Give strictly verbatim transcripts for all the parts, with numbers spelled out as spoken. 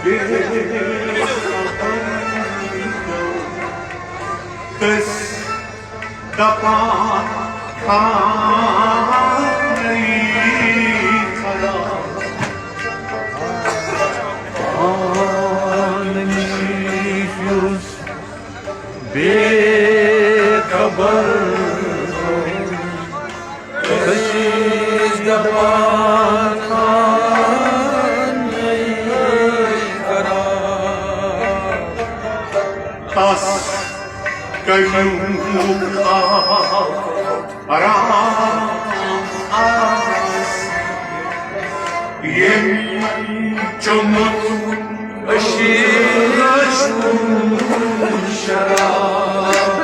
تٔسۍ دپان خانٕے خراب۔ پانہٕ نِش یُس بے خبر گوٚو، أسۍ دپان خانٕے خراب۔ تس کمیُک آو آرام آس، ییٚمۍ چوٚمُت عشیٖرس کُن شراب۔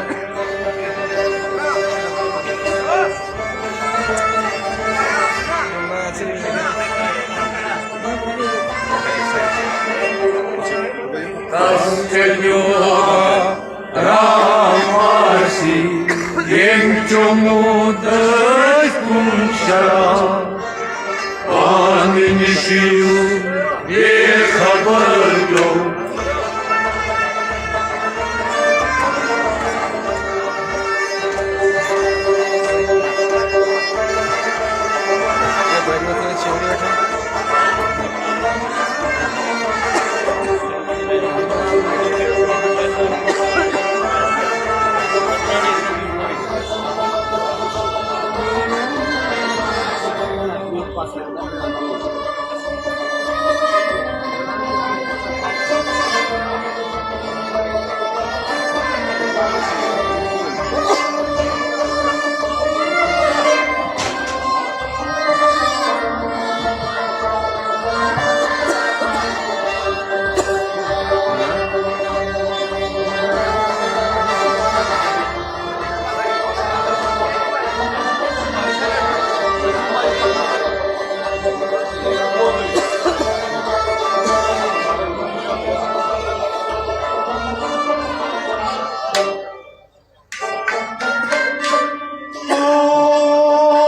تس کمیُک آو آرام آس، ییٚمۍ چوٚمُت عشیٖرس کُن شراب۔ پانہٕ نِش یُس بے خبر گوٚو۔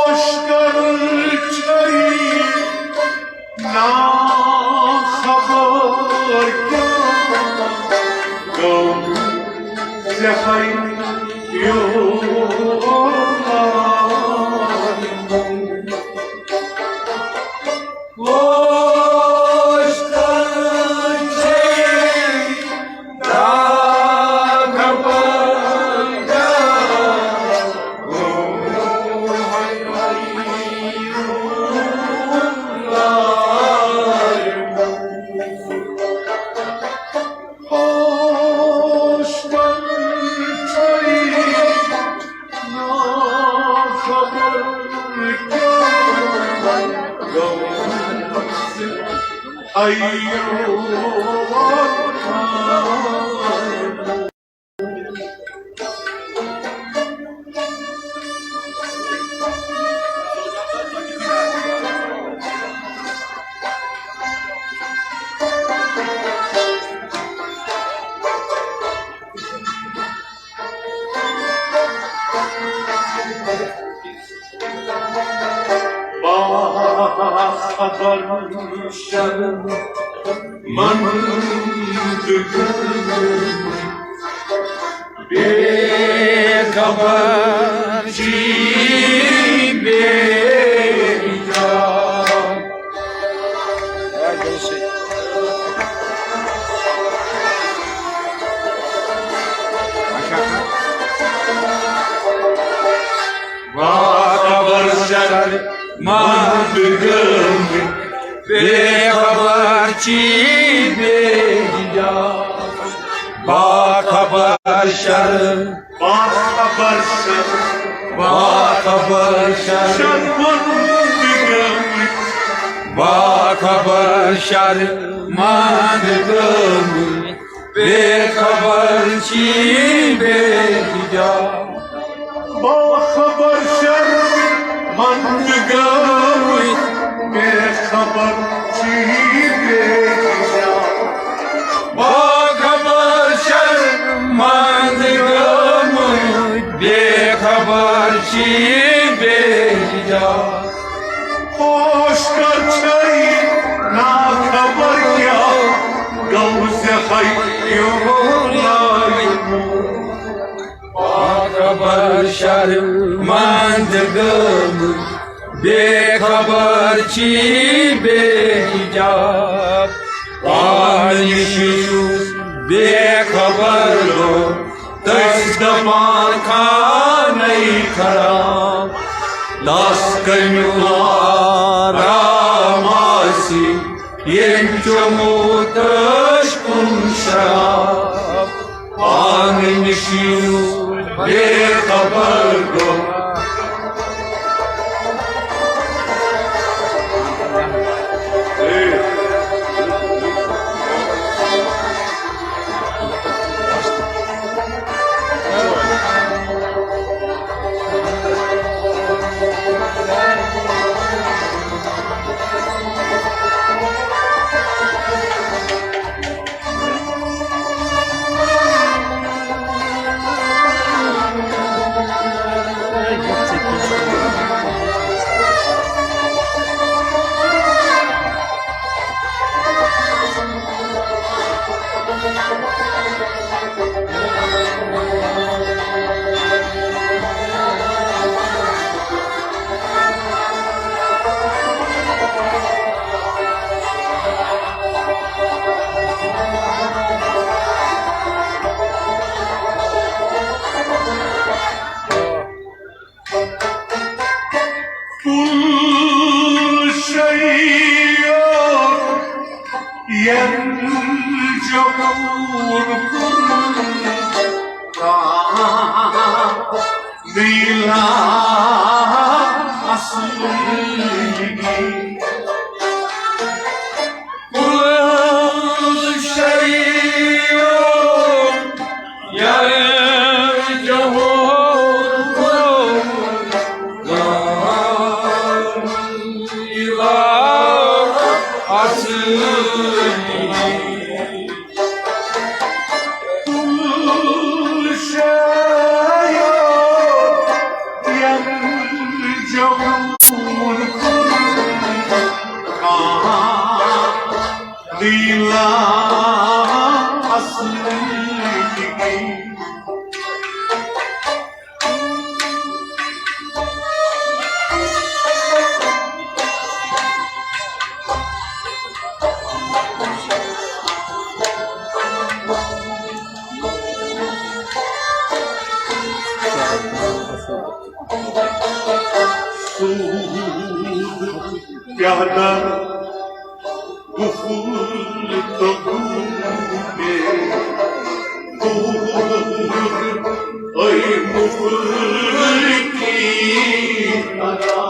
لشکر چھے نا خبر کیٛاہ گوٚو ژےٚ ہے یور۔ باخبر شرمند گٔمٕتۍ، بے خبر چھی بے جان۔ باخبر شرمند گٔمٕتۍ، بے خبر چھی بے جان۔ باخبر شر، باخبر شر، باخبر شر، شرمند گٔمٕتۍ۔ باخبر شرمند گٔمٕتۍ، بے خبر چھی بے جان۔ باخبر شرمند گٔمٕتۍ، بے خبر چھی بے جان۔ باخبر شرمند گٔمٕتۍ، بے خبر چھی بے جان۔ ہوش کر چھے نا خبر کیٛاہ پر شرمند گٲمٕتۍ، بے خبر چھی بے حجاب۔ پانہٕ نِش یُس بے خبر گوٚو، تٔسۍ دپان خانَے خراب۔ تس کمیُک آرام آسہِ، ییٚمۍ چوٚمُت ٲشکُن شراب۔ پانہٕ نِش یُس بے خبر گوٚو۔ پُل شیو ین جمور کُن۔ نیلا اصلی۔ کل شیء یرجع الی اصله۔ پیادہ گفل تو گوبے دور، اے مفلکی ادا۔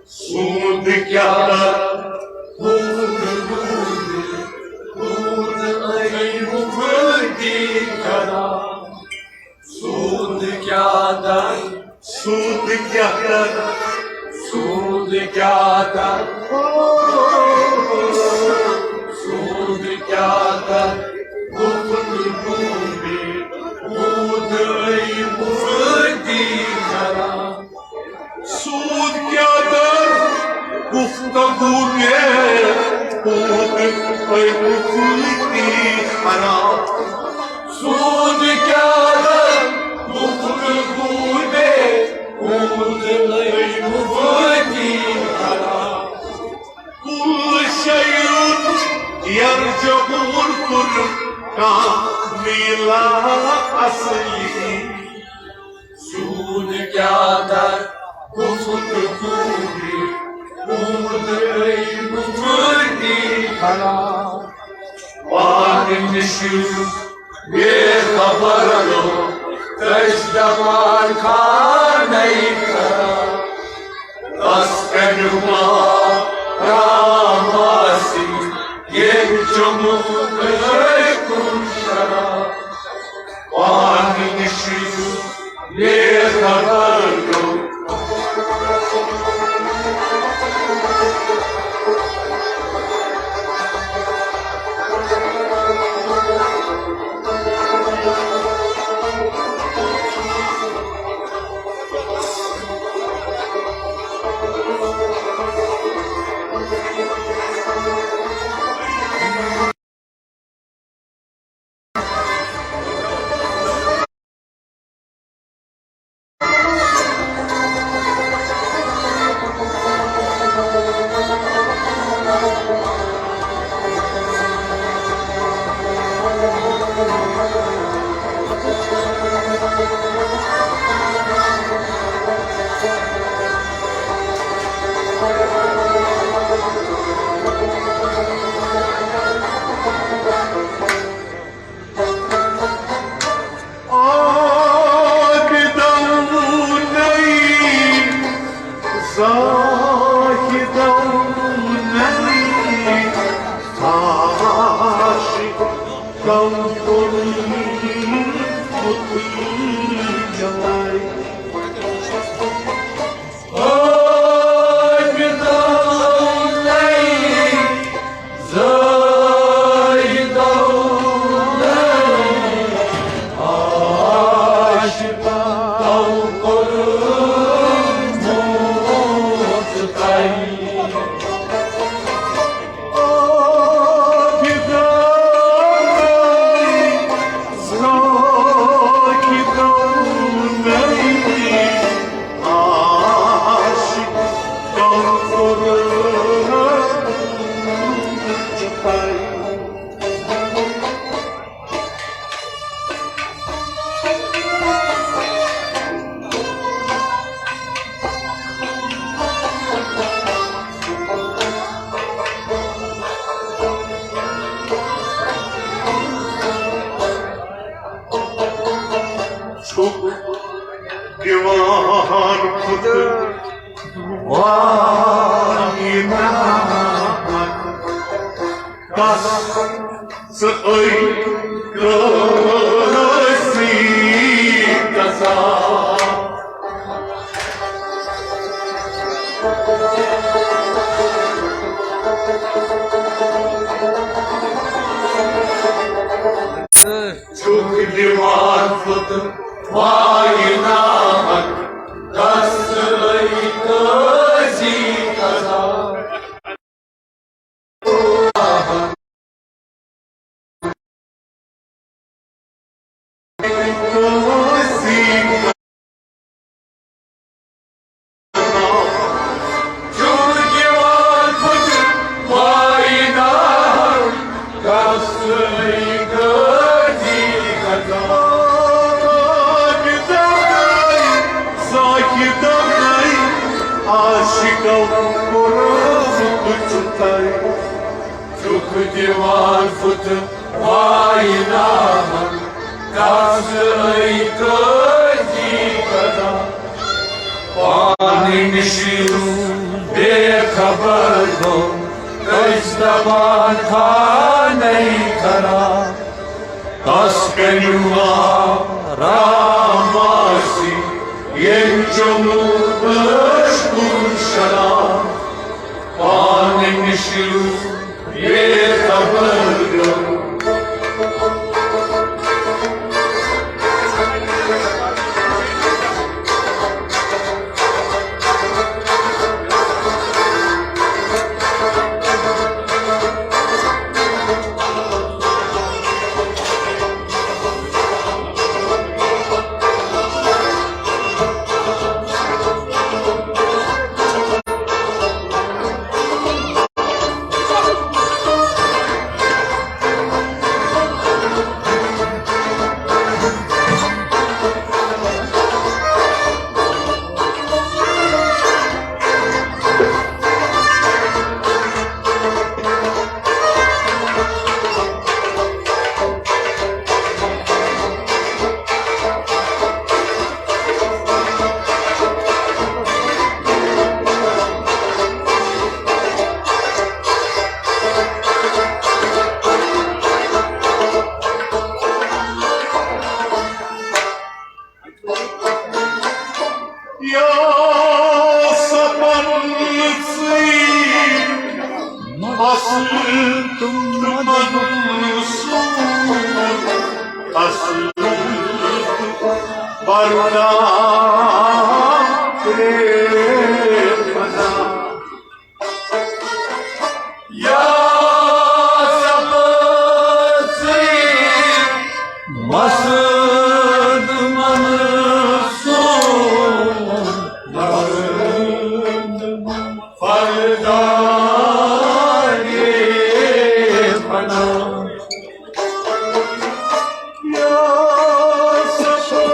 سود کیا در، سود، سود، سود، اے مفتی خدا۔ سود کیا در، سود کیا در، سود کیا در، سود کیا در، گفت گوبے، سود، اے مفتی خدا۔ سود کیا در، گفتگو میں بود، اے مفتی خراب۔ سود کیا در، گفتگو میں بود، اے مفتی خراب۔ کل شیء یرجع الفرقان الی اصله۔ سود کیا در، گفت گوبے، بود، اے مفتی خراب۔ پانہٕ نِش یُس بے خبر گوٚو، تٔسۍ دپان خانَے خراب۔ تس کمیُک آرام آسہِ، ییٚمۍ چوٚمُت ٲشکُن شراب۔ پانہٕ نِش یُس بے خبر گوٚو۔ چھُکھ دِوان خود واینہ کس ژٕ أے کٲنٛسی قضا۔ چھُکھ دِوان خود واینہ کس ژٕ أے کٲنٛسی قضا۔ عاشقو کوٚرمُت چھُ تۄہہِ۔ چھُکھ دِوان خود واینہ کس أے کٲنٛسی قضا۔ پانہٕ نِش بے خبر گوٚو، أسۍ دپان تھانے خراب۔ تس کنہِ آرام آسہِ، ییٚمۍ چوٚمُت ٲش کوٚر شراب۔ پانہٕ نِش بے خبر گوٚو۔ یا سپن ژٕے اصل تہٕ منصور، اصل تہٕ بردار پریمنا۔ یا سپن ژٕے مسد منصور، مسد فردائے فنا۔ یا سپن ژٕے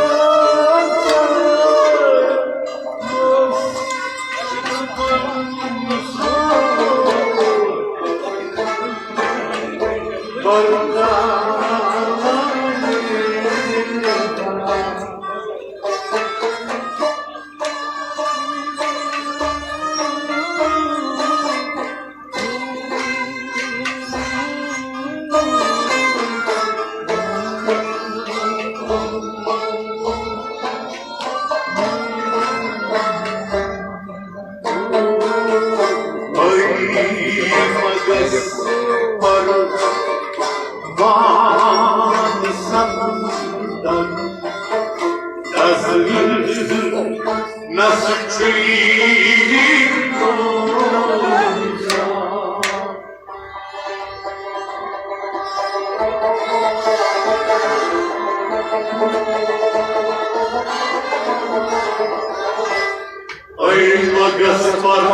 أے مگس پر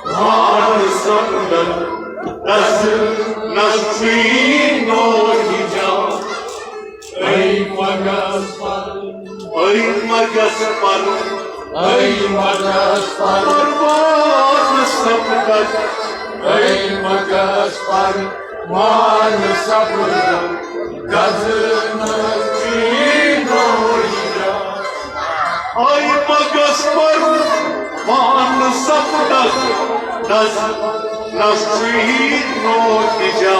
وان سپدن دس نس چھی نوٹی جا۔ أے مگس پر، أے مگس پر، أے مگس پر وان سپدن، أے مگس پر وان سپدن دس نس چھی نوٹی جا۔ أے مگس پر وان سپدن دس نس چھی نوٹی جا۔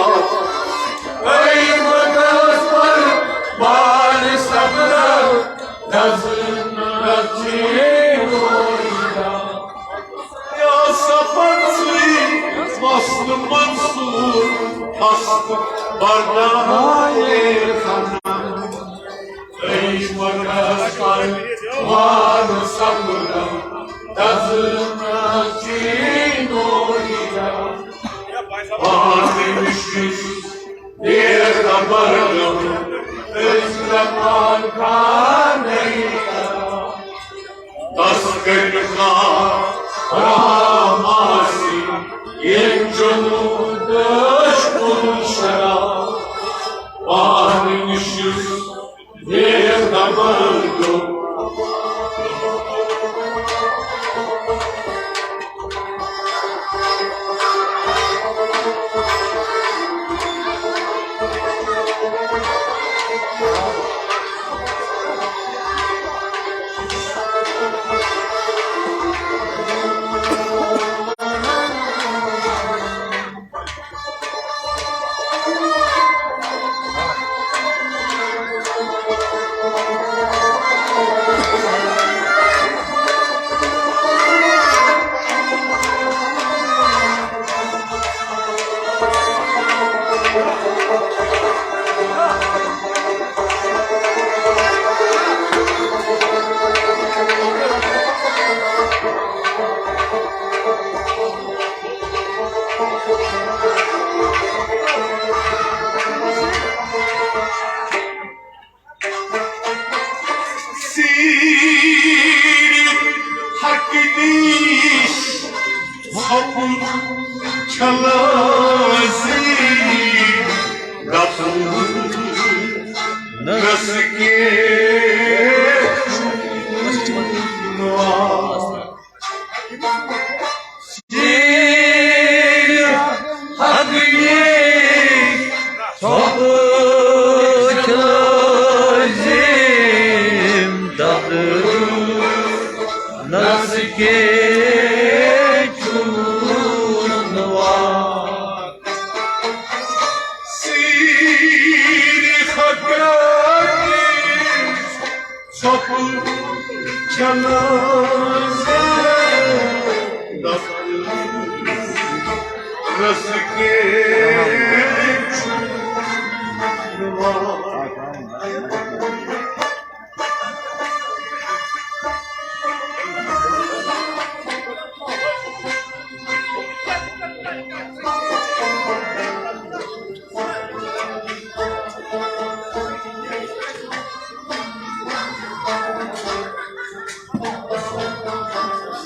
أے مگس پر وان سپدن دس نس چھی نوٹی جا۔ یا سپن سری مست منصور مست بردائے فنا۔ أے مگس پر وان سپدن دس نس چھی نوٹی جا۔ پانی وشنس بے خبر گم، أسۍ دپان کانَے کران۔ تس کٔرِو کانٛہہ رام آسی، ییٚمۍ چوٚمُت دٔچھ کُن شراب۔ پانہٕ نِش یُس بے خبر گوٚو۔ سیٖرِ حق نِش ژھۄپہٕ چھےٚ لٲزم دَپُن، نَس کینٛہہ چھُنہٕ۔ سیٖرِ حق نِش ژھۄپہٕ چھےٚ لٲزم دَپُن، نَس کینٛہہ چھُنہٕ وار۔ سیٖرِ حق نِش ژھۄپہٕ چھےٚ لٲزم دَپُن، نَس کینٛہہ چھُنہٕ وار۔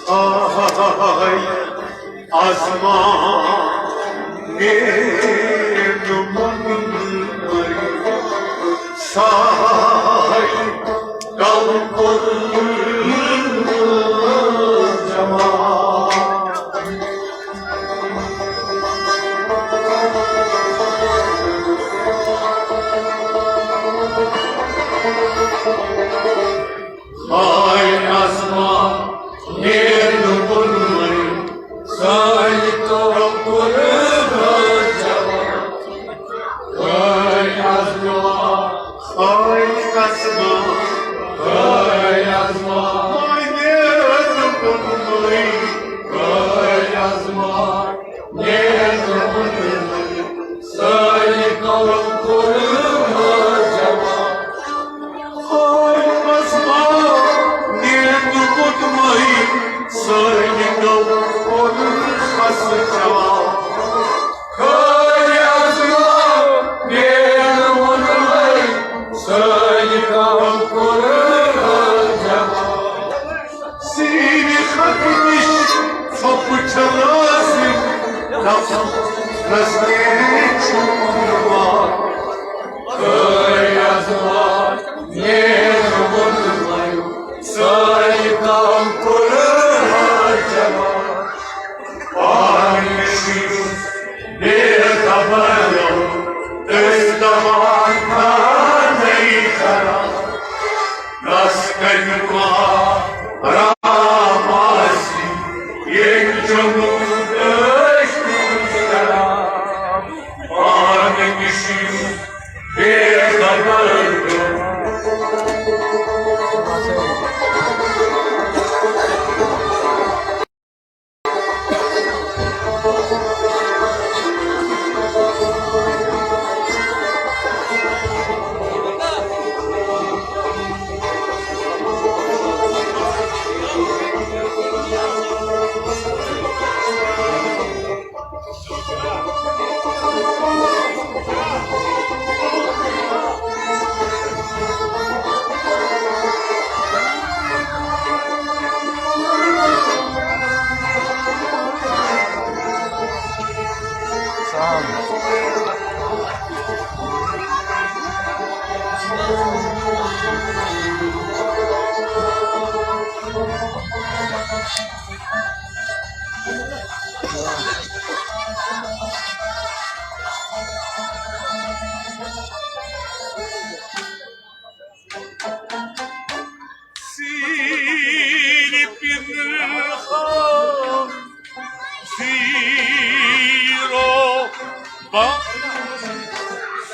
آے آسمان نیر نمن ساے کل پر جمال۔ آے آسمان نیر نمن ساے کل پر جمال۔ آے آسمان، آے آسمان، آے آسمان۔ با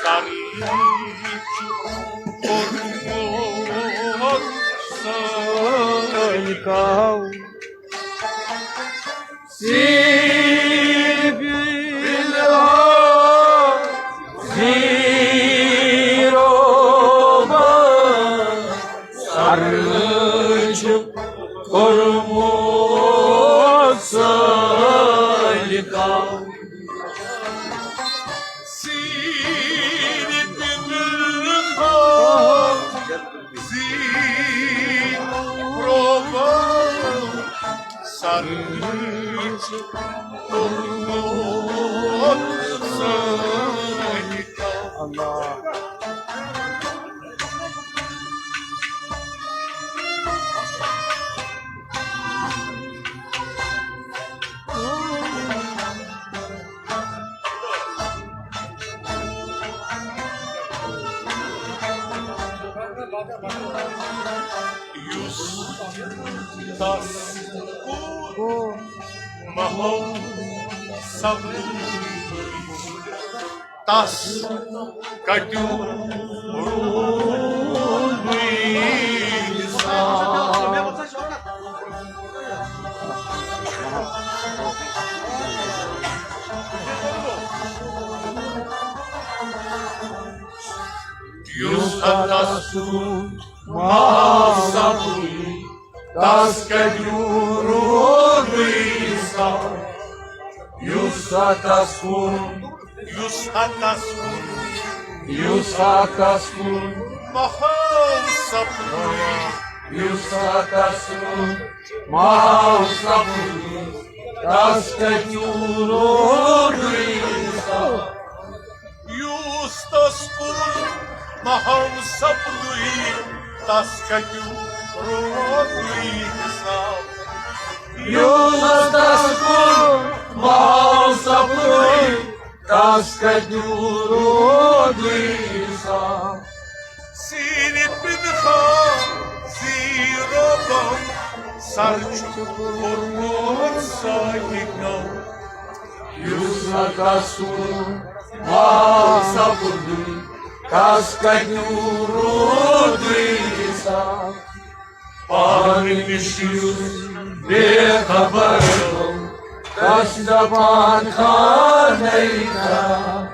سرٕچ کوٚرمُت سٲلۍ کاو۔ زیٖرو سرٕچ کوٚرمُت سٲلۍ کاو۔ سیٖرِ بِنرخا زیٖرو سرٕچ کوٚرمُت سٲلۍ کاو۔ اللہ۔ یُس تس کُن محو سپدُے، تس کتیُک روٗدُے سا۔ یُس تس کُن محو سپدُے، تس کتیُک روٗدُے سا۔ یُس تس کُن، یُس تس کُن، یُس تس کُن محو سپدُے، یُس تس کُن محو سپدُے، تس کتیُک روٗدُے سا۔ یُس تس کُن محو سپدُے، تس کتیُک روٗدُے سا۔ یُس تس کُن محو سپدُے، تس کتیُک روٗدُے سا۔ سیٖرِ بِنرخا زیٖرو سرٕچ کوٚرمُت سٲلۍ کاو۔ یُس تس کُن محو سپدُے، تس کتیُک روٗدُے سا۔ پانہٕ نِش یُس بے خبر گوٚو، تس دپان خانَے کاو۔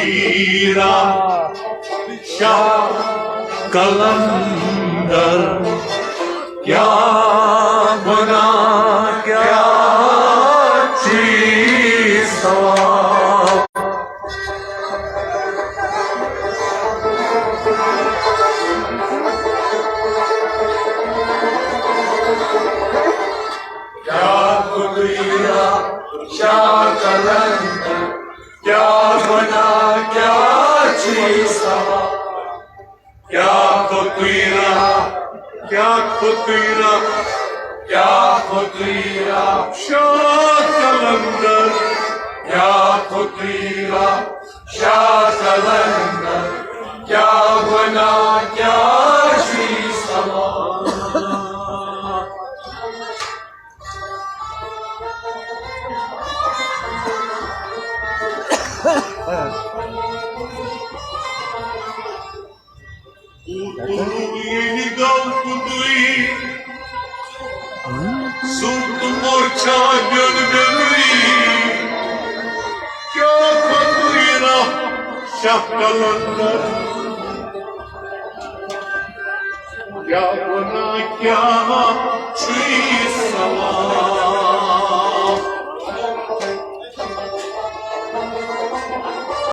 پیرا شاہ قلندر، کیا گناہ کیا چیز ثواب۔ کیا خدیرا شاہ قلندر، کیا گناہ کیا چیز ثواب۔ کیا خدیرا، کیا خدیرا، کیا خدیرا شاہ قلندر، کیا خدیرا شاہ قلندر، کیا گناہ کیا چیز ثواب۔ اوترٕ ییٚلہِ گوٚو کُنُے، سُہ تہٕ مۄچھا بیوٚن بیوٚنُے۔ کیٛاہ فقیٖرا شاہ قلندر، کیٛاہ وَنان کیٛاہ